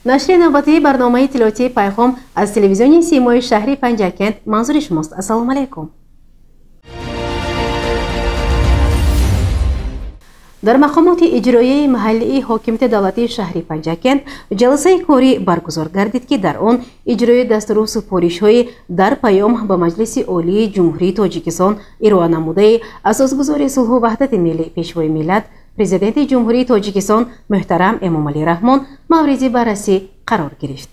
Нашри навбатии барномаи иттилоотии «Пайғом» аз телевизиони Симои шаҳри Панҷакент манзури шумост. Ассалому алайкум. Дар мақомоти иҷроияи маҳаллии ҳокимияти давлатии шаҳри Панҷакент ҷаласаи корӣ баргузор гардид, ки дар он иҷрои дастуру супоришҳои дар паём ба Маҷлиси Олии Ҷумҳурии Тоҷикистон ироа намудаи асосгузори сулҳу ваҳдати миллӣ, Пешвои миллат, Президенти Ҷумҳурии Тоҷикистон муҳтарам Эмомалӣ Раҳмон мавриди баррасӣ қарор гирифт.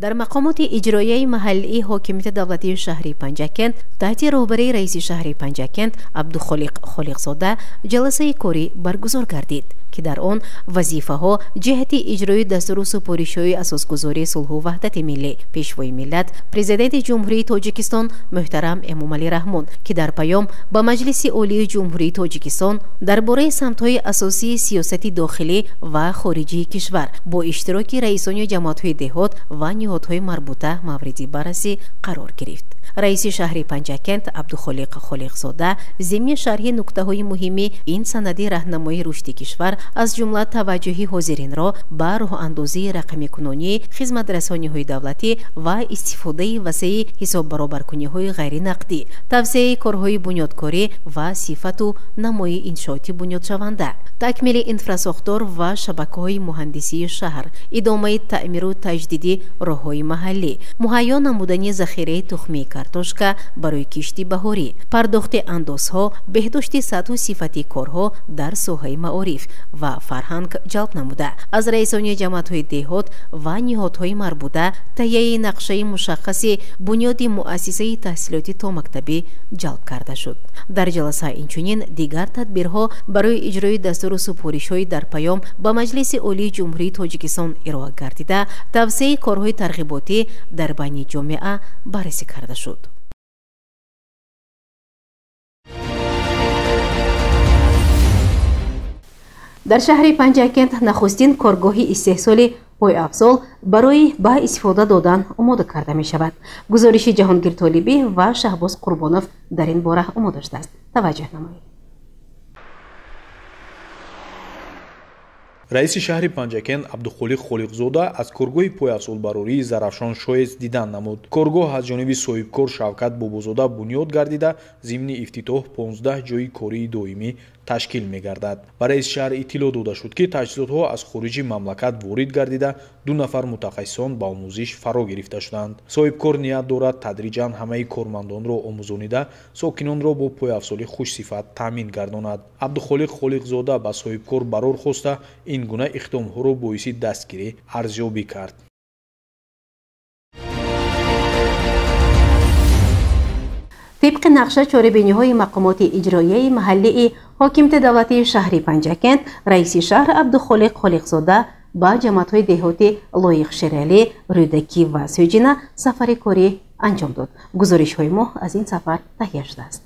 Дар мақомоти иҷроияи маҳаллии ҳокимияти давлатии шаҳри Панҷакент таҳти роҳбарии раиси шаҳри Панҷакент Абдухолиқ Холиқзода ҷаласаи корӣ баргузор гардид, ки дар он вазифаҳо ҷиҳати иҷрои дастуру супоришҳои асосгузории сулҳу ваҳдати миллӣ, Пешвои миллат, Президенти Ҷумҳурии Тоҷикистон муҳтарам Эмомалӣ Раҳмон, ки дар паём ба Маҷлиси Олии Ҷумҳурии Тоҷикистон дар бораи самтҳои асосии сиёсати дохилӣ ва хориҷии кишвар бо иштироки раисони ҷамоатҳои деҳот ва ниҳодҳои марбута мавриди баррасӣ қарор гирифт. Раиси шаҳри Панҷакент Абдухолиқ Холиқзода зимни шарҳи нуктаҳои муҳими ин санади раҳнамои рушди кишвар, аз ҷумла таваҷҷӯҳи ҳозиринро ба роҳандозии рақамикунонии хизматрасониҳои давлатӣ ва истифодаи васеи ҳисоббаробаркуниҳои ғайринақдӣ, тавсеаи корҳои бунёдкорӣ ва сифату намои иншооти бунёдшаванда, такмили инфрасохтор ва шабакаҳои муҳандисии шаҳр, идомаи таъмиру таҷдиди роҳҳои маҳаллӣ, муҳайё намудани захираи тухмии картошка барои кишти баҳорӣ, пардохти андозҳо, беҳдошти сатҳу сифати корҳо дар соҳаи маориф ва фарҳанг ҷалб намуда, аз раисони ҷамоатҳои деҳот ва ниҳодҳои марбута таҳияи нақшаи мушаххаси бунёди муассисаи таҳсилоти томактабӣ ҷалб карда шуд. Дар ҷаласа инчунин дигар тадбирҳо барои иҷрои дастуру супоришҳои дар паём ба Маҷлиси Олии Ҷумҳурии Тоҷикистон ироа гардида, тавсеаи корҳои тарғиботӣ дар байни ҷомеа баррасӣ карда шуд. Дар шаҳри Панҷакент нахустин коргоҳи истеҳсоли пойафзол барои ба истифода додан омода карда мешавад. Гузориши Ҷаҳонгир Толибӣ ва Шаҳбоз Қурбонов дар ин бора омода шудааст. Таваҷҷӯҳ намоед. Раиси шаҳри Панҷакент Абдухолиқ Холиқзода аз коргоҳи пойафзолбарории Зарафшон шоест дидан намуд. Коргоҳ аз ҷониби соҳибкор Шавкат Бобозода бунёд гардида, зимни ифтитоҳ 15 ҷойи кории доимӣ ташкил мегардад. Ба раиси шаҳр иттилоъ дода шуд, ки таҷҳизотҳо аз хориҷи мамлакат ворид гардида, 2 нафар мутахассисон ба омӯзиш фаро гирифта шуданд. Соҳибкор ният дорад тадриҷан ҳамаи кормандонро омӯзонида, сокинонро бо пойафзоли хушсифат таъмин гардонад. Абдухолиқ Холиқзода ба соҳибкор барор хоста, ин гуна иқдомҳоро боиси дастгирӣ арзёбӣ кард. Тибқи нақша чорабиниҳои мақомоти иҷроияи маҳаллии ҳокимияти давлатии шаҳри Панҷакент, раиси шаҳр Абдухолиқ Холиқзода ба ҷамоатҳои деҳоти Лоиқ Шералӣ, Рӯдакӣ ва Сӯҷина сафари корӣ анҷом дод. Гузоришҳои мо аз ин сафар таҳия шудааст.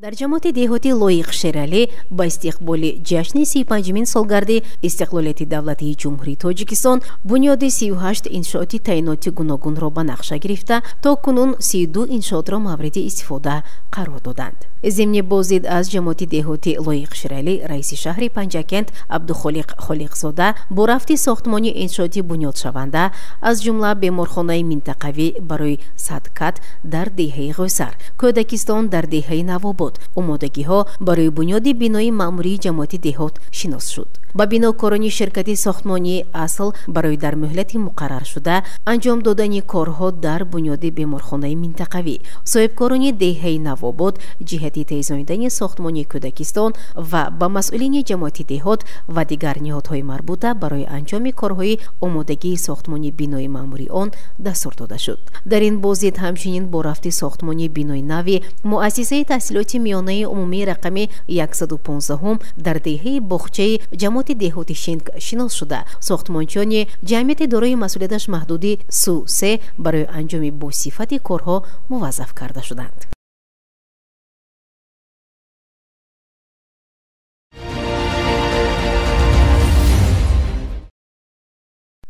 Дар ҷамоати деҳоти Лоиқ Шералӣ ба истиқболи ҷашни 35-мин солгарди истиқлолияти давлатии Ҷумҳурии Тоҷикистон бунёди 38 иншооти таъиноти гуногунро ба нақша гирифта, то кунун 32 иншоотро мавриди истифода қарор доданд. Зимни боздид аз ҷамоати деҳоти Лоиқ Шералӣ, раиси шаҳри Панҷакент Абдухолиқ Холиқзода бо рафти сохтмони иншооти бунёдшаванда, аз ҷумла беморхонаи минтақавӣ барои садкат дар деҳаи Ғӯсар, кӯдакистон дар деҳаи Навобод, омодагиҳо барои бунёди бинои маъмурии ҷамоати деҳот шинос шуд. Ба бинокорони ширкати сохтмонии «Асл» барои дар муҳлати муқарраршуда анҷом додани корҳо дар бунёди беморхонаи минтақавӣ, соҳибкорони деҳаи Навобод ҷиҳати тезонидани сохтмони кӯдакистон ва ба масъулини ҷамоати деҳот ва дигар ниҳодҳои марбута барои анҷоми корҳои омодагии сохтмони бинои маъмурии он дастур дода шуд. Дар ин боздид ҳамчунин бо рафти сохтмони бинои нави муассисаи таҳсилоти миёнаи умумии рақами 115 дар деҳаи боғчаи ҷамоати деҳоти Шинк шинос шуда, сохтмончиёни ҷамъияти дорои масъулияташ маҳдуди Су-Се барои анҷоми босифати корҳо муваззаф карда шуданд.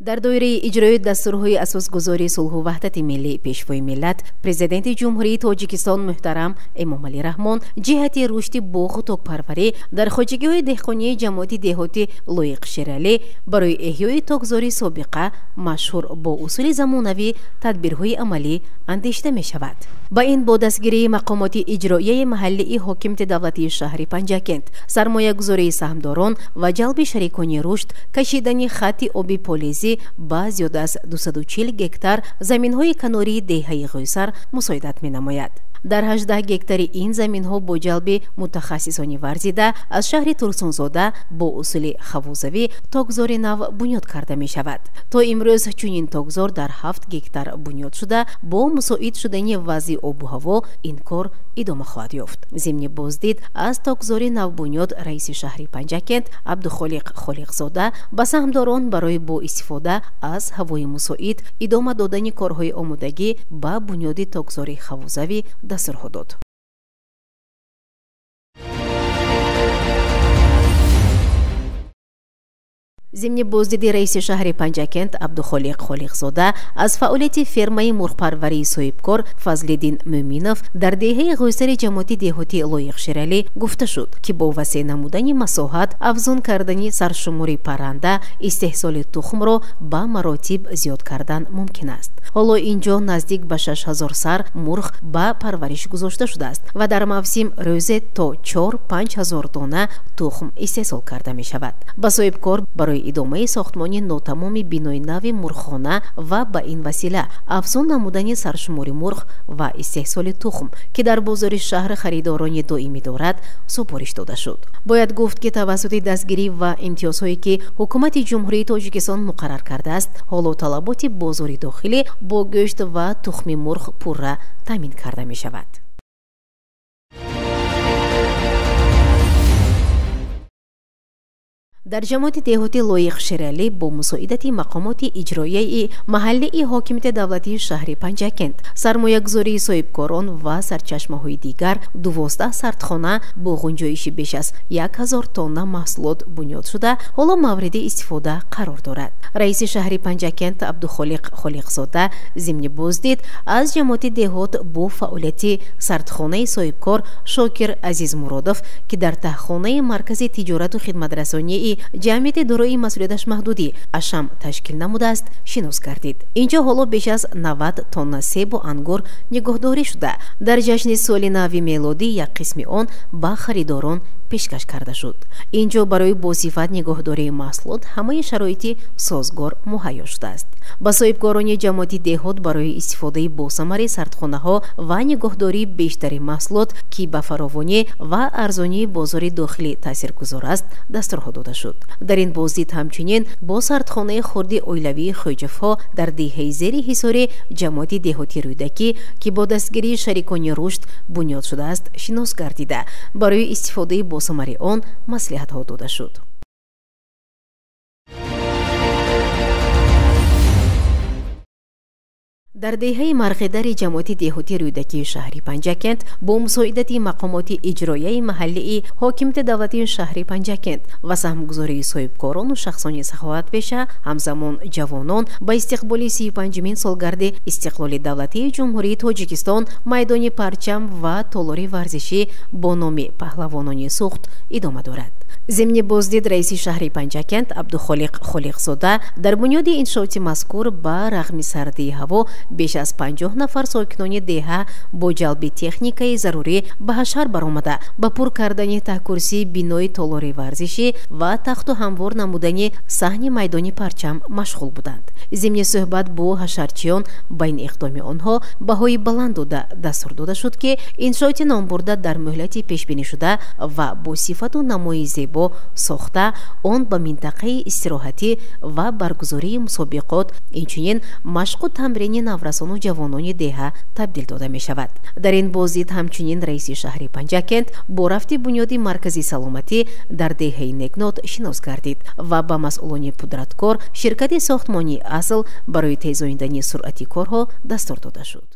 Дар доираи иҷрои дастурҳои асосгузори сулҳу ваҳдати миллӣ, Пешвои миллат, Президенти Ҷумҳурии Тоҷикистон муҳтарам Эмомалӣ Раҳмон ҷиҳати рушди боғу токпарварӣ дар хоҷагиҳои деҳқонии ҷамоати деҳоти Лоиқ Шералӣ барои эҳёи токзори собиқа машҳур бо усули замонавӣ тадбирҳои амалӣ андешида мешавад. Ба ин бо дастгирии мақомоти иҷроияи маҳаллии ҳокимияти давлатии шаҳри Панҷакент, сармоягузории саҳмдорон ва ҷалби шарикони рушд, кашидани хатти оби полезӣ ба зиёда аз 240 гектар заминҳои канории деҳаи Ғӯйсар мусоидат менамояд. Дар 18 гектари ин заминҳо бо ҷалби мутахассисони варзида аз шаҳри Турсунзода бо усули хавузавӣ токзори нав бунёд карда мешавад. То имрӯз чунин токзор дар 7 гектар бунёд шуда, бо мусоид шудани вазъи обу ҳаво ин кор идома хоҳад ёфт. Зимни боздид аз токзори навбунёд раиси шаҳри Панҷакент Абдухолиқ Холиқзода ба саҳмдорон барои бо истифода аз ҳавои мусоид идома додани корҳои омодагӣ ба бунёди токзори хавузавӣ дастурҳо дод. Зимни боздиди раиси шаҳри Панҷакент Абдухолиқ Холиқзода аз фаъолияти фермаи мурғпарварии соҳибкор Фазлиддин Мӯминов дар деҳаи Ғӯйсари ҷамоати деҳоти Лоиқ Шералӣ гуфта шуд, ки бо васеъ намудани масоҳат, афзун кардани саршумори парранда, истеҳсоли тухмро ба маротиб зиёд кардан мумкин аст. Ҳоло ин ҷо наздик ба 6000 сар мурғ ба парвариш гузошта шудааст ва дар мавсим рӯзе то 4-5 ҳазор дона тухм истеҳсол карда мешавад. Ба соҳибкор барои идомаи сохтмони нотамоми бинои нави мурғхона ва ба ин васила афзун намудани саршумори мурғ ва истеҳсоли тухм, ки дар бозори шаҳр харидорони доимӣ дорад, супориш дода шуд. Бояд гуфт, ки тавассути дастгирӣ ва имтиёзҳое, ки ҳукумати Ҷумҳурии Тоҷикистон муқаррар кардааст, ҳоло талаботи бозори дохилӣ бо гӯшт ва тухми мурғ пурра таъмин карда мешавад. Дар ҷамоати деҳоти Лоиқ Шералӣ бо мусоидати мақомоти иҷроияи маҳаллии ҳокимияти давлатии шаҳри Панҷакент, сармоягузории соҳибкорон ва сарчашмаҳои дигар 12 сардхона бо ғунҷоиши беш аз 1000 тонна маҳсулот бунёд шуда, ҳоло мавриди истифода қарор дорад. Раиси шаҳри Панҷакент Абдухолиқ Холиқзода зимни боздид аз ҷамоати деҳот бо фаъолияти сардхонаи соҳибкор Шокир Азизмуродов, ки дар таҳхонаи маркази тиҷорату хидматрасонии ҷамъияти дорои масъулияташ маҳдудӣ Ашам ташкил намудааст, шинос гардид. Инҷо ҳоло беш аз 90 тонна себу ангур нигоҳдорӣ шуда, дар ҷашни соли нави мелодӣ як қисми он ба харидорон пешкаш карда шуд. Инҷо барои босифат нигоҳдории маҳсулот ҳамаи шароити созгор муҳайё шудааст. Ба соҳибкорони ҷамоати деҳот барои истифодаи босамари сардхонаҳо ва нигоҳдории бештари маҳсулот, ки ба фаровонӣ ва арзонии бозори дохилӣ таъсиргузор аст, дастурҳо дода шуд. Дар ин боздид ҳамчунин бо сардхонаи хурди оилавии Хоҷафҳо дар деҳаи зери ҳисори ҷамоати деҳоти Рӯдакӣ, ки бо дастгирии шарикони рушд бунёд шудааст, шинос гардида, барои истифодаи босамари он маслиҳатҳо дода шуд. Дар деҳаи Марғидари ҷамоати деҳоти Рӯдакии шаҳри Панҷакент бо мусоидати мақомоти иҷроияи маҳаллии ҳокимияти давлатии шаҳри Панҷакент ва саҳмгузории соҳибкорону шахсони саховатпеша, ҳамзамон ҷавонон ба истиқболи 35-мин солгарди истиқлоли давлатии Ҷумҳурии Тоҷикистон майдони парчам ва толори варзишӣ бо номи паҳлавонони Суғд идома дорад. Зимни боздид раиси шаҳри Панҷакент Абдухолиқ Холиқзода дар бунёди иншооти мазкур ба рағми сардии ҳаво беш аз 50 нафар сокинони деҳа бо ҷалби техникаи зарурӣ ба ҳашар баромада, ба пур кардани таҳкурсии бинои толори варзишӣ ва тахту ҳамвор намудани саҳни майдони парчам машғул буданд. Зимни суҳбат бо ҳашарчиён ба ин иқдоми онҳо баҳои баланд дода, дастур дода шуд, ки иншооти номбурда дар муҳлати пешбинишуда ва бо сифату намои зебо сохта, он ба минтақаи истироҳатӣ ва баргузории мусобиқот, инчунин машқу тамрини наврасону ҷавонони деҳа табдил дода мешавад. Дар ин боздид ҳамчунин раиси шаҳри Панҷакент бо рафти бунёди маркази саломатӣ дар деҳаи Некнот шинос гардид ва ба масъулони пудраткор ширкати сохтмонии Асл барои тезонидани суръати корҳо дастур дода шуд.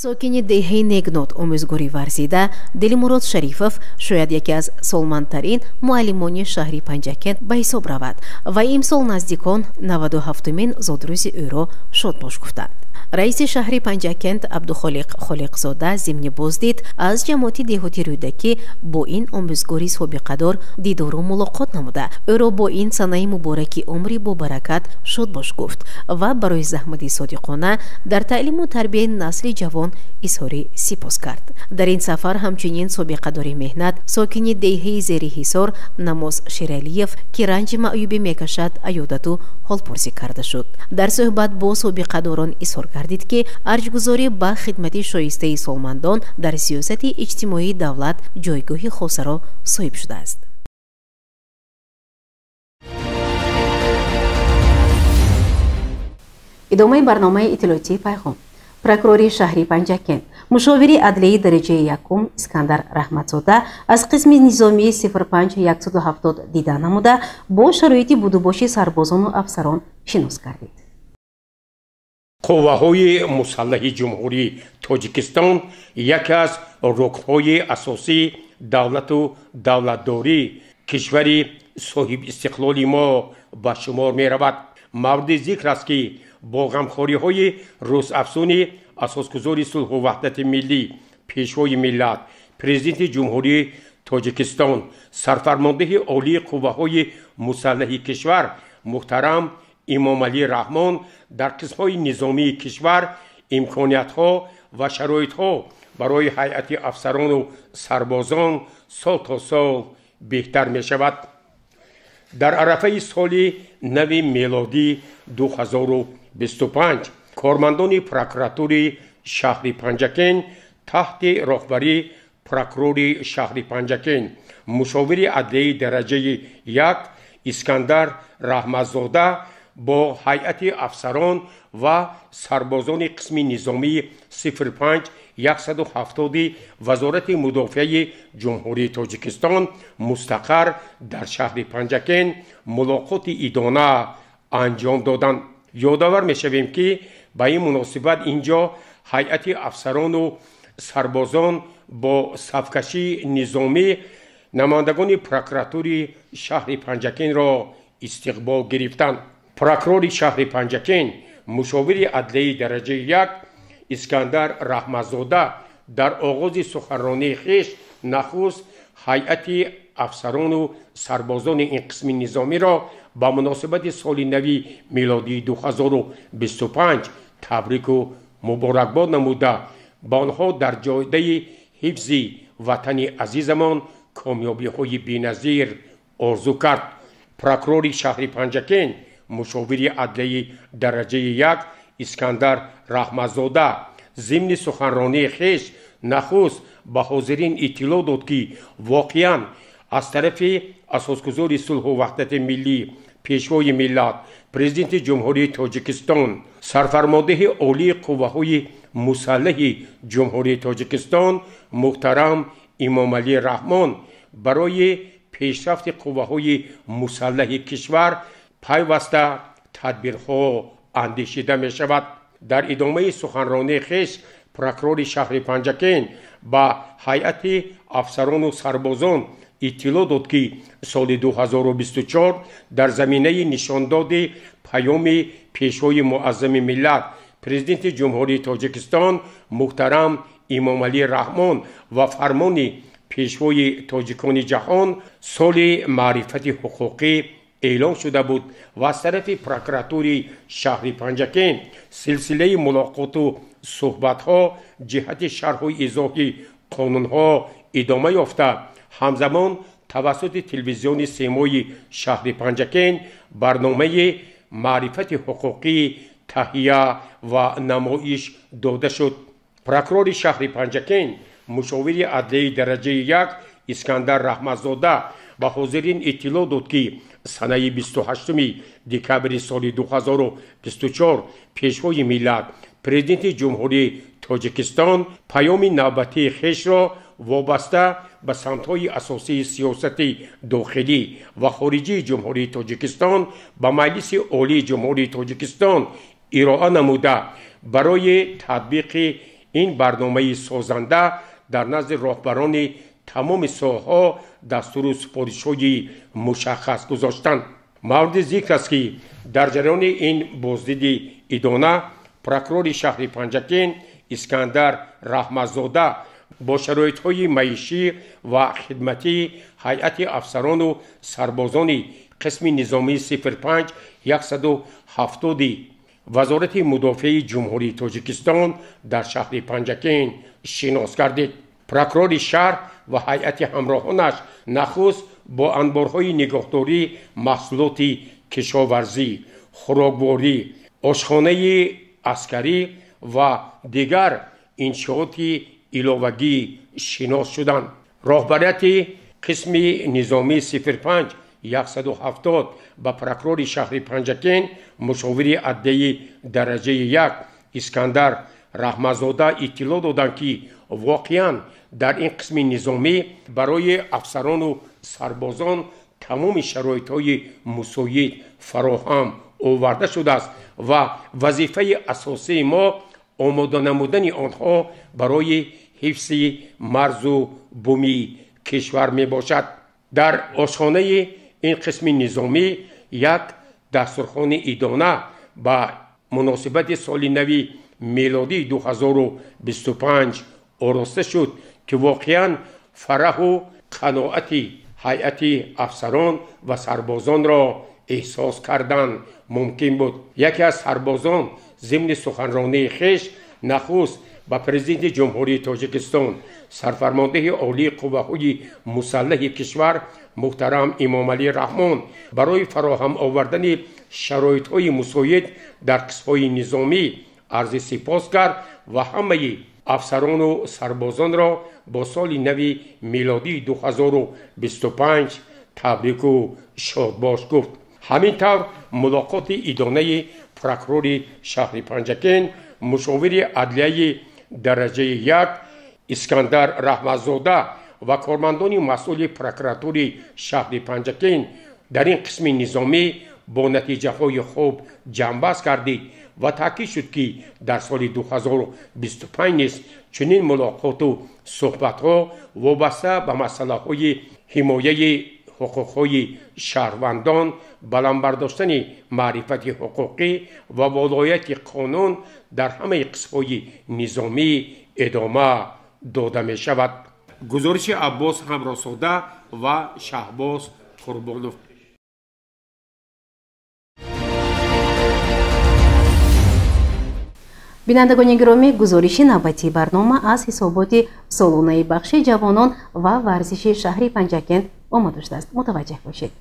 Сокини деҳаи Негнот, омӯзгори варзида Дилмурод Шарифов шояд яке аз солмандтарин муаллимони шаҳри Панҷакент ба ҳисоб равад ва имсол наздикон 97-умин зодрӯзи ӯро шодбош гуфтанд. Раиси шаҳри Панҷакент Абдухолиқ Холиқзода зимни боздид аз ҷамоати деҳоти Рӯдакӣ бо ин омӯзгори собиқадор дидору мулоқот намуда, ӯро бо ин санаи мубораки умри бобаракат шодбош гуфт ва барои заҳмати содиқона дар таълиму тарбияи насли ҷавон изҳори сипос кард. Дар ин сафар ҳамчунин собиқадори меҳнат, сокини деҳаи Зери Ҳисор Намоз Шералиев, ки ранҷи маъюбӣ мекашад, аёдату ҳолпурсӣ карда шуд. Дар суҳбат бо собиқадорон изҳор гардид, ки арҷгузорӣ ба хидмати шоистаи солмандон дар сиёсати иҷтимоии давлат ҷойгоҳи хосаро соҳиб шудааст. Идомаи барномаи иттилоотии Пайғом. Прокурори шаҳри Панҷакент, мушовири адлияи дараҷаи якум Искандар Раҳматзода аз қисми низомии 05170 дида намуда, бо шароити будубоши сарбозону афсарон шинос гардид. Қувваҳои мусаллаҳи Ҷумҳурии Тоҷикистон яке аз рукнҳои асосии давлату давлатдории кишвари соҳибистиқлоли мо ба шумор меравад. Мавриди зикр аст, ки бо ғамхориҳои рӯзафзуни асосгузори сулҳу ваҳдати миллӣ, Пешвои миллат, Президенти Ҷумҳурии Тоҷикистон, сарфармондеҳи олии қувваҳои мусаллаҳи кишвар муҳтарам Имомалӣ Раҳмон дар қисмҳои низомии кишвар имкониятҳо ва шароитҳо барои ҳайати афсарону сарбозон сол то сол беҳтар мешавад. Дар арафаи соли нави мелодӣ 2025 кормандони прокуратури шаҳри Панҷакент таҳти роҳбарии прокурори шаҳри Панҷакент, мушовири адлияи дараҷаи як Искандар Раҳматзода бо ҳайати афсарон ва сарбозони қисми низомии 05170 Вазорати мудофиаи Ҷумҳурии Тоҷикистон мустақар дар шаҳри Панҷакент мулоқоти идона анҷом доданд. Ёдовар мешавем, ки ба ин муносибат инҷо ҳайати афсарону сарбозон бо сафкашии низомӣ намояндагони прокуратури шаҳри Панҷакентро истиқбол гирифтанд. Прокурори шаҳри Панҷакент, мушовири адлияи дараҷаи як Искандар Раҳматзода дар оғози суханронии хеш нахуст ҳайати афсарону сарбозони ин қисми низомиро ба муносибати соли нави мелодии 2025 табрику муборакбод намуда, ба онҳо дар ҷодаи ҳифзи ватани азизамон комёбиҳои беназир орзу кард. Прокурори шаҳри Панҷакент, мушовири адлияи дараҷаи як Искандар Раҳматзода зимни суханронии хеш нахуст ба ҳозирин иттилоъ дод, ки воқеан аз тарафи асосгузори сулҳу ваҳдати миллӣ, Пешвои миллат, Президенти Ҷумҳурии Тоҷикистон, сарфармондеҳи олии қувваҳои мусаллаҳи Ҷумҳурии Тоҷикистон муҳтарам Имомалӣ Раҳмон барои пешрафти қувваҳои мусаллаҳи кишвар пайваста тадбирҳо андешида мешавад. Дар идомаи суханронии хеш прокурори шаҳри Панҷакент ба ҳайати афсарону сарбозон иттилоъ дод, ки соли 2024 дар заминаи нишондоди паёми Пешвои муаззами миллат, Президенти Ҷумҳурии Тоҷикистон муҳтарам Имомалӣ Раҳмон ва фармони Пешвои тоҷикони ҷаҳон соли маърифати ҳуқуқӣ эълон шуда буд ва аз тарафи прокуратури шаҳри Панҷакент силсилаи мулоқоту суҳбатҳо ҷиҳати шарҳу изоҳи қонунҳо идома ёфта, ҳамзамон тавассути телевизиони Семои шаҳри Панҷакент барномаи маърифати ҳуқуқӣ таҳия ва намоиш дода шуд. Прокурори шаҳри Панҷакент, мушовири адлияи дараҷаи як Искандар Раҳматзода ба ҳозирин иттилоъ дод, ки санаи 28 декабри соли 2024 Пешвои миллат, Президенти Ҷумҳурии Тоҷикистон паёми навбатии хешро вобаста ба самтҳои асосии сиёсати дохилӣ ва хориҷии Ҷумҳурии Тоҷикистон ба Маҷлиси Олии Ҷумҳурии Тоҷикистон ироа намуда, барои татбиқи ин барномаи созанда дар назди роҳбарони тамоми соҳаҳо дастуру супоришҳои мушаххас гузоштанд. Мавриди зикр аст, ки дар ҷараёни ин боздиди идона прокурори шаҳри Панҷакент Искандар Раҳматзода бо шароитҳои маишӣ ва хидматии ҳайати афсарону сарбозони қисми низомии 05 170 Вазорати мудофиаи Ҷумҳурии Тоҷикистон дар шаҳри Панҷакент шинос гардид. Прокурори шаҳр ва ҳайати ҳамроҳонаш нахуст бо анборҳои нигоҳдории маҳсулоти кишоварзӣ, хӯрокворӣ, ошхонаи аскарӣ ва дигар иншооти иловагӣ шинос шуданд. Роҳбарияти қисми низомии 05 170 ба прокурори шаҳри Панҷакент мушовири адлияи дараҷаи 1 Искандар Раҳматзода иттилоъ доданд, ки воқеан дар ин қисми низомӣ барои афсарону сарбозон тамоми шароитҳои мусоид фароҳам оварда шудааст ва вазифаи асосии мо омода намудани онҳо барои ҳифзи марзу буми кишвар мебошад. Дар ошхонаи ин қисми низомӣ як дастурхони идона ба муносибати соли нави мелодии 2025 ороста шуд, ки воқеан фараҳу қаноати ҳайати афсарон ва сарбозонро эҳсос кардан мумкин буд. Яке аз сарбозон зимни суханронии хеш нахуст ба президенти Ҷумҳурии Тоҷикистон, сарфармондеҳи олии қувваҳои мусаллаҳи кишвар муҳтарам Эмомалӣ Раҳмон барои фароҳам овардани шароитҳои мусоид дар қисмҳои низомӣ арзи сипос кард ва ҳамаи афсарону сарбозонро бо соли нави мелодии 2025 табрику шодбош гуфт. Ҳамин тавр мулоқоти идонаи прокурори шаҳри Панҷакент, мушовири адлияи дараҷаи 1 Искандар Раҳматзода ва кормандони масъули прокуратури шаҳри Панҷакент дар ин қисми низомӣ бо натиҷаҳои хуб ҷамъбаст гардид ва таъкид шуд, ки дар соли 2025 низ чунин мулоқоту суҳбатҳо вобаста ба масъалаҳои ҳимояи ҳуқуқҳои шаҳрвандон, баланд бардоштани маърифати ҳуқуқӣ ва волояти қонун дар ҳамаи қисмҳои низомӣ идома дода мешавад. Гузориши Аббос Ҳамроҳзода ва Шаҳбоз Қурбонов. Бинандагони гиромӣ, гузориши навбатии барнома аз ҳисоботи солонаи бахши ҷавонон ва варзиши шаҳри Панҷакент омода шудааст. Мутаваҷҷеҳ бошед.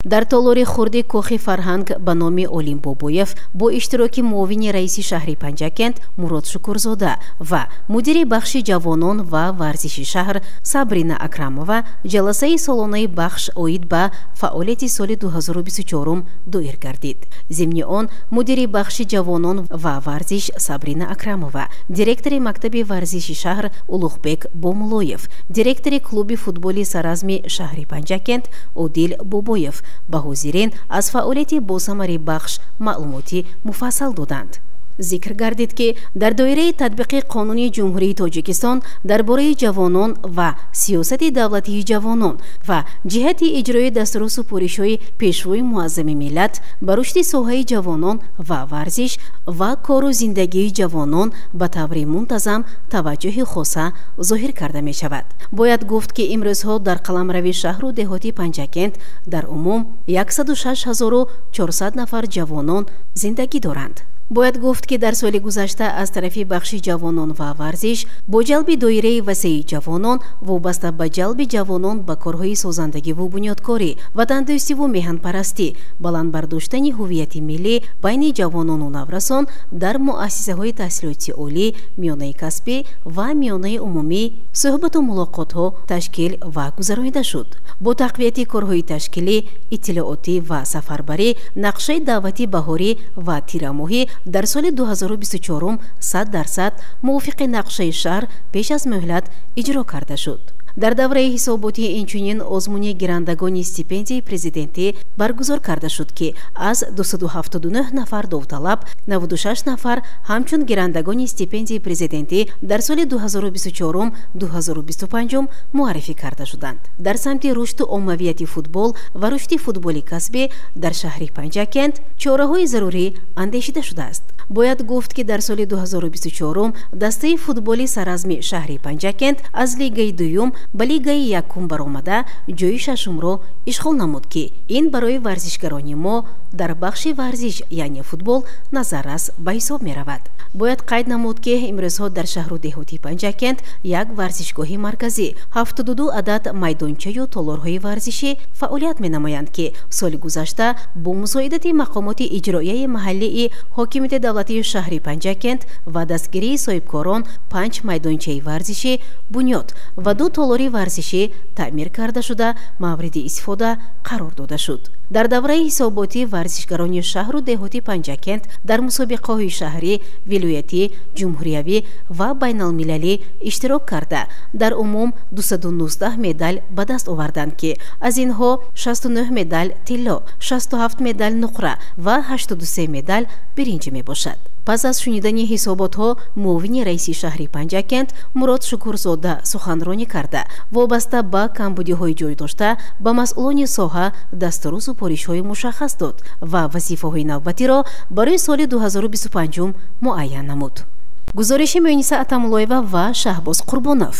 Дар толори хурди кохи фарҳанг ба номи Олим Бобоев бо иштироки муовини раиси шаҳри Панҷакент Мурод Шукурзода ва мудири бахши ҷавонон ва варзиши шаҳр Сабрина Акрамова ҷаласаи солонаи бахш оид ба фаъолияти соли 2024 доир гардид. Зимни он мудири бахши ҷавонон ва варзиш Сабрина Акрамова, директори мактаби варзиши шаҳр Улуғбек Бомулоев, директори клуби футболи саразми шаҳри Панҷакент Одил Бобоев ба ҳозирин аз фаъолияти босамари бахш маълумоти муфассал доданд. Зикр гардид, ки дар доираи татбиқи қонуни Ҷумҳурии Тоҷикистон дар бораи ҷавонон ва сиёсати давлатии ҷавонон ва ҷиҳати иҷрои дастуру супоришҳои Пешвои муаззами миллат ба рушди соҳаи ҷавонон ва варзиш ва кору зиндагии ҷавонон ба таври мунтазам таваҷҷӯҳи хоса зоҳир карда мешавад. Бояд гуфт, ки имрӯзҳо дар қаламрави шаҳру деҳоти Панҷакент дар умум 106 400 нафар ҷавонон зиндагӣ доранд. Бояд гуфт, ки дар соли гузашта аз тарафи бахши ҷавонон ва варзиш бо ҷалби доираи васеи ҷавонон вобаста ба ҷалби ҷавонон ба корҳои созандагиву бунёдкорӣ, ватандӯстиву меҳанпарастӣ, баланд бардоштани ҳуввияти миллӣ байни ҷавонону наврасон дар муассисаҳои таҳсилоти олӣ, миёнаи касбӣ ва миёнаи умумӣ суҳбату мулоқотҳо ташкил ва гузаронида шуд. Бо тақвияти корҳои ташкилӣ, иттилоотӣ ва сафарбарӣ нақшаи даъвати баҳорӣ ва тирамоҳӣ дар соли 2024 100% мувофиқи нақшаи шаҳр пеш аз муҳлат иҷро карда шуд. Дар давраи ҳисоботӣ инчунин озмуни гирандагони стипендияи президентӣ баргузор карда шуд, ки аз 279 нафар довталаб 96 нафар ҳамчун гирандагони стипендияи президентӣ дар соли 2024-2025 муаррифӣ карда шуданд. Дар самти рушду оммавияти футбол ва рушди футболи касбӣ дар шаҳри Панҷакент чораҳои зарурӣ андешида шудааст. Бояд гуфт, ки дар соли 2024 дастаи футболи саразми шаҳри Панҷакент аз лигаи дуюм ба лигаи якум баромада ҷои шашумро ишғол намуд, ки ин барои варзишгарони мо дар бахши варзиш, яъне футбол, назаррас ба ҳисоб меравад. Бояд қайд намуд, ки имрӯзҳо дар шаҳру деҳоти Панҷакент як варзишгоҳи марказӣ, 72 адад майдончаю толорҳои варзишӣ фаъолият менамоянд, ки соли гузашта бо мусоидати мақомоти иҷроияи маҳаллии ҳокимияти давлатии шаҳри Панҷакент ва дастгирии соҳибкорон 5 майдончаи варзишӣ бунёд ва 2 толори варзишӣ таъмир карда шуда мавриди истифода қарор дода шуд. Дар давраи ҳисоботӣ варзишгарони шаҳру деҳоти Панҷакент дар мусобиқаҳои шаҳрӣ, вилоятӣ, ҷумҳуриявӣ ва байналмилалӣ иштирок карда, дар умум 219 медал ба даст оварданд, ки аз инҳо 69 медал тилло, 67 медал нуқра ва 83 медал биринҷ мебошад. Пас аз шунидани ҳисоботҳо муовини раиси шаҳри Панҷакент Мурод Шукурзода суханронӣ карда, вобаста ба камбудиҳои ҷой дошта ба масъулони соҳа дастуру супоришҳои мушаххас дод ва вазифаҳои навбатиро барои соли 2025 муайян намуд. Гузориши Муниса Атамуллоева ва Шаҳбоз Қурбонов.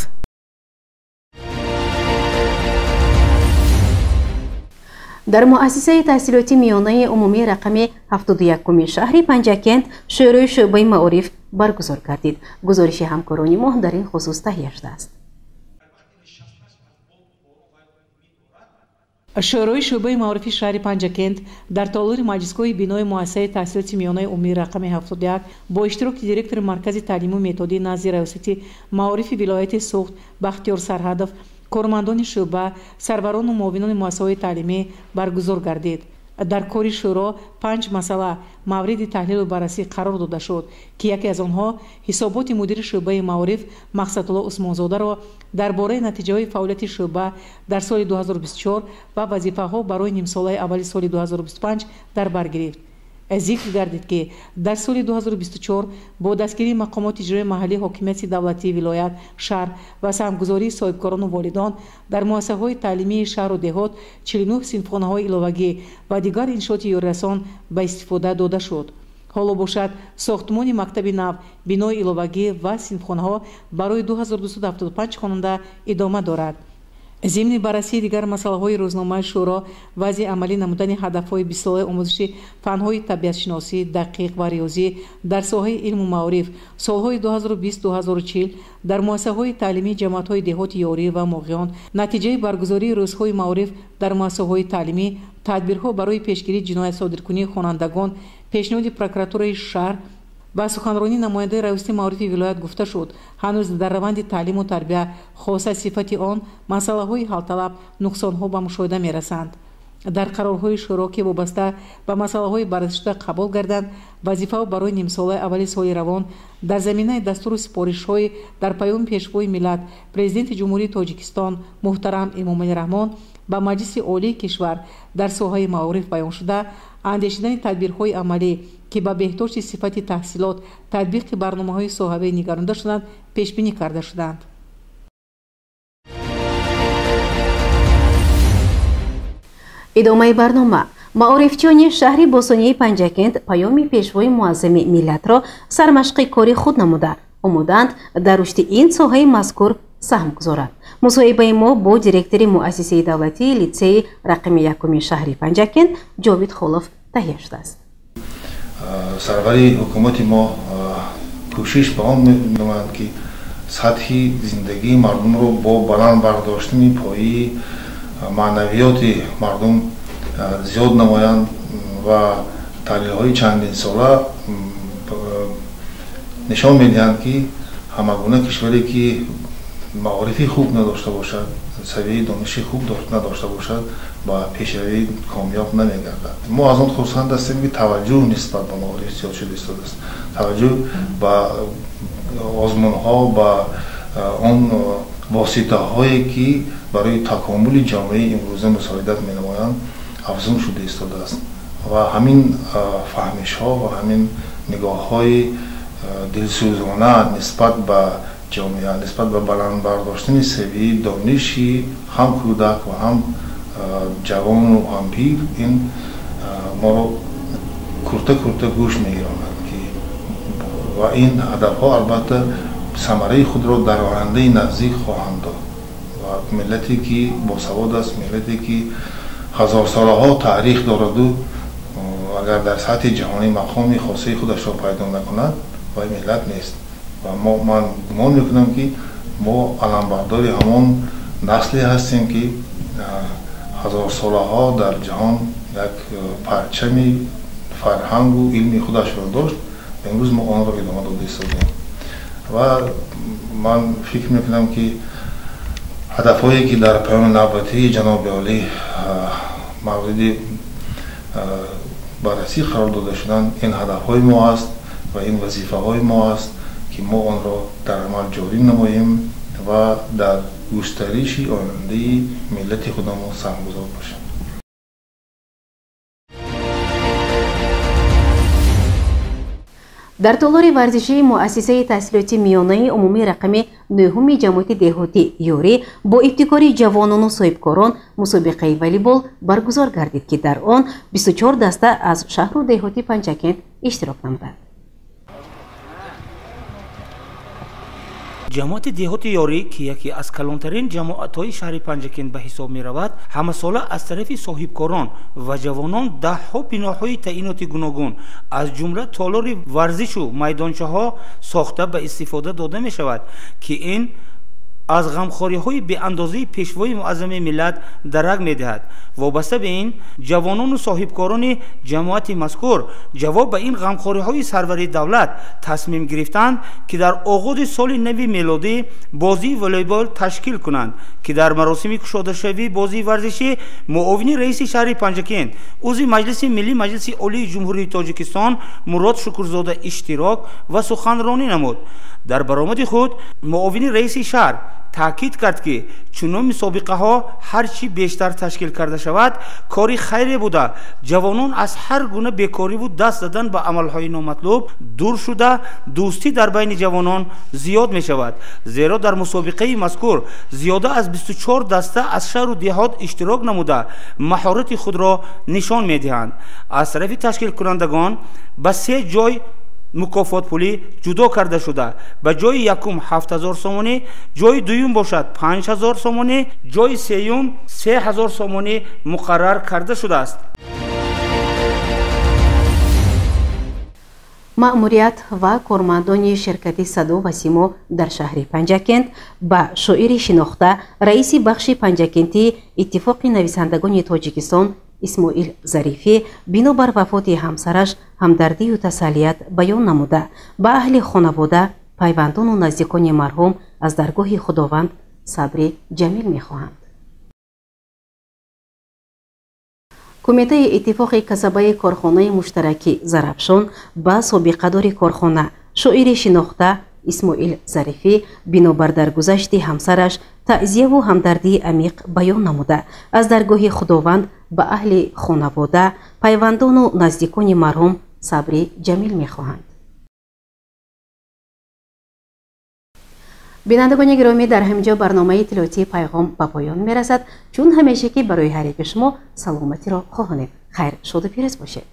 Дар муассисаи таҳсилоти миёнаи умумии рақами 71-уми шаҳри Панҷакент шӯрои шӯъбаи маориф баргузор гардид. Гузориши ҳамкорони мо дар ин хусус таҳия шудааст. Шӯрои шӯъбаи маорифи шаҳри Панҷакент дар толори маҷлисгоҳи бинои муассисаи таҳсилоти миёнаи умумии рақами 71 бо иштироки директори маркази таълиму методӣ назди раёсати маорифи вилояти Суғд Бахтиёр Сарҳадов, кормандони шӯъба, сарварону муовинони муассисаҳои таълимӣ баргузор гардид. Дар кори шӯро 5 масъала мавриди таҳлилу баррасӣ қарор дода шуд, ки яке аз онҳо ҳисоботи мудири шӯъбаи маориф Мақсадулло Усмонзодаро дар бораи натиҷаҳои фаъолияти шӯъба дар соли 2024 ва вазифаҳо барои нимсолаи аввали соли 2025 дар бар гирифт. Зикр гардид, ки дар соли 2024 бо дастгирии мақомоти иҷрои маҳаллии ҳокимияти давлатии вилоят, шаҳр ва саҳмгузории соҳибкорону волидон дар муассисаҳои таълимии шаҳру деҳот 49 синфхонаҳои иловагӣ ва дигар иншооти ёрирасон ба истифода дода шуд. Ҳоло бошад, сохтмони мактаби нав, бинои иловагӣ ва синфхонаҳо барои 2275 хонанда идома дорад. Зимни баррасии дигар масъалаҳои рӯзномаи шӯро, вазъи амалӣ намудани ҳадафҳои бистсолаи омӯзиши фанҳои табиатшиносӣ, дақиқ ва риёзӣ дар соҳаи илму маориф солҳои 2020-2040 дар муассисаҳои таълимии ҷамоатҳои деҳоти Ёрӣ ва Моғиён, натиҷаи баргузории рӯзҳои маориф дар муассисаҳои таълимӣ, тадбирҳо барои пешгирии ҷиноятсодиркунии хонандагон, пешниҳоди прокуратураи шаҳр ба суханронии намояндаи раёсати маорифи вилоят гуфта шуд, ҳанӯз дар раванди таълиму тарбия, хоса сифати он, масъалаҳои ҳалталаб, нуқсонҳо ба мушоҳида мерасанд. Дар қарорҳои шӯро, ки вобаста ба масъалаҳои баррасишуда қабул гарданд, вазифаҳо барои нимсолаи аввали соли равон дар заминаи дастуру супоришҳои дар паёми Пешвои миллат, Президенти Ҷумҳурии Тоҷикистон муҳтарам Эмомалӣ Раҳмон ба Маҷлиси Олии кишвар дар соҳаи маориф баён шуда, андешидани тадбирҳои амалӣ, ки ба беҳдошти сифати таҳсилот, татбиқи барномаҳои соҳавӣ нигаронда шуданд, пешбинӣ карда шуданд. Идомаи барнома. Маорифчиёни шаҳри бостонии Панҷакент паёми Пешвои муаззами миллатро сармашқи кори худ намуда, омодаанд дар рушди ин соҳаи мазкур саҳм гузоранд. Мусоҳибаи мо бо директори муассисаи давлатии литсеи рақами якуми шаҳри Панҷакент Ҷовид Холов таҳия шудааст. Сарвари ҳукумати мо кӯшиш ба он менамоянд, ки сатҳи зиндагии мардумро бо баланд бардоштани пояи маънавиёти мардум зиёд намоянд ва таҳлилҳои чандинсола нишон медиҳанд, ки ҳамагуна кишваре, ки маорифи хуб надошта бошад, савияи дониши хуб надошта бошад, ба пешравӣ комёб намегардад. Мо аз он хурсанд ҳастем, ки таваҷҷӯҳ нисбат ба маориф зиёд шуда истодааст. Таваҷҷӯҳ ба озмунҳо, ба он воситаҳое ки барои такомули ҷомеаи имрӯза мусоидат менамоянд афзун шуда истодааст ва ҳамин фаҳмишҳо ва ҳамин нигоҳҳои дилсӯзона нисбат ба ҷомеа, нисбат ба баланд бардоштани савияи дониши ҳам кӯдак ва ҳам ҷавону ҳам пир ин моро курта курта гӯш мегиронад ки ва ин ҳадафҳо албатта самараи худро дар ояндаи наздик хоҳанд дод ва миллате ки босавод аст, миллате ки ҳазорсолаҳо таърих дораду агар дар сатҳи ҷаҳонӣ мақоми хосаи худашро пайдо накунад, вай миллат нест. Ва ман гумон мекунам ки мо аламбардори ҳамон насле ҳастем ки ҳазорсолаҳо дар ҷаҳон як парчами фарҳангу илми худашро дошт ва имрӯз мо онро идома дода истодем. Ва ман фикр мекунам ки ҳадафҳое ки дар паёми навбатии ҷаноби олӣ мавриди баррасӣ қарор дода шуданд, ин ҳадафҳои мо аст ва ин вазифаҳои мо аст ки мо онро дар амал ҷорӣ намоем ва дар густариши ояндаи миллати худамон саҳмгузор бошем. Дар толори варзишии муассисаи таҳсилоти миёнаи умумии рақами 9 ҷамоати деҳоти Ёрӣ бо ибтикори ҷавонону соҳибкорон мусобиқаи волейбол баргузор гардид, ки дар он 24 даста аз шаҳру деҳоти Панҷакент иштирок намуданд. Ҷамоати деҳоти Ёрӣ, ки яке аз калонтарин ҷамоатҳои шаҳри Панҷакент ба ҳисоб меравад, ҳамасола аз тарафи соҳибкорон ва ҷавонон даҳҳо биноҳои таъиноти гуногун, аз ҷумла толори варзишу майдончаҳо сохта ба истифода дода мешавад, ки ин аз ғамхориҳои беандозаи пешвои муаззами миллат дарак медиҳад. Вобаста ба ин, ҷавонону соҳибкорони ҷамоати мазкур ҷавоб ба ин ғамхориҳои сарвари давлат тасмим гирифтанд, ки дар оғози соли нави мелодӣ бозии волейбол ташкил кунанд, ки дар маросими кушодашавии бозии варзишӣ муовини раиси шаҳри Панҷакент, узви Маҷлиси Миллӣ Маҷлиси Олии Ҷумҳурии Тоҷикистон Мурод Шукурзода иштирок ва суханронӣ намуд. Дар баромади худ муовини раиси шаҳр таъкид кард, ки чунон мусобиқаҳо ҳар чӣ бештар ташкил карда шавад, кори хайре буда ҷавонон аз ҳар гуна бекориву даст задан ба амалҳои номатлуб дур шуда, дӯстӣ дар байни ҷавонон зиёд мешавад. Зеро дар мусобиқаи мазкур зиёда аз 24 даста аз шаҳру деҳот иштирок намуда маҳорати худро нишон медиҳанд. Аз тарафи ташкилкунандагон ба 3 ҷой мукофотпулӣ ҷудо карда шуда, ба ҷои якум 7000 сомонӣ, ҷои дуюм бошад 5000 сомонӣ, ҷои сеюм 3000 сомонӣ муқаррар карда шудааст. Маъмурият ва кормандони ширкати Садо ва Симо дар шаҳри Панҷакент ба шоири шинохта, раиси бахши Панҷакентии Иттифоқи нависандагони Тоҷикистон Исмоил Зарифӣ бинобар вафоти ҳамсараш ҳамдардию тасаллият баён намуда, ба аҳли хонавода, пайвандону наздикони марҳум аз даргоҳи Худованд сабри ҷамил мехоҳанд. Кумитаи иттифоқи касабаи корхонаи муштаракӣ Зарафшон ба собиқадори корхона, шоири шинохта Исмоил Зарифӣ бинобар даргузашти ҳамсараш таъзияву ҳамдардии амиқ баён намуда, аз даргоҳи Худованд ба аҳли хонавода, пайвандону наздикони марҳум сабри ҷамил мехоҳанд. Бинандагони гиромӣ, дар ҳамин ҷо барномаи иттилоотии Пайғом ба поён мерасад. Чун ҳамеша ки барои ҳар яки шумо саломатиро хоҳонем. Хайр, шоду пирӯз бошед.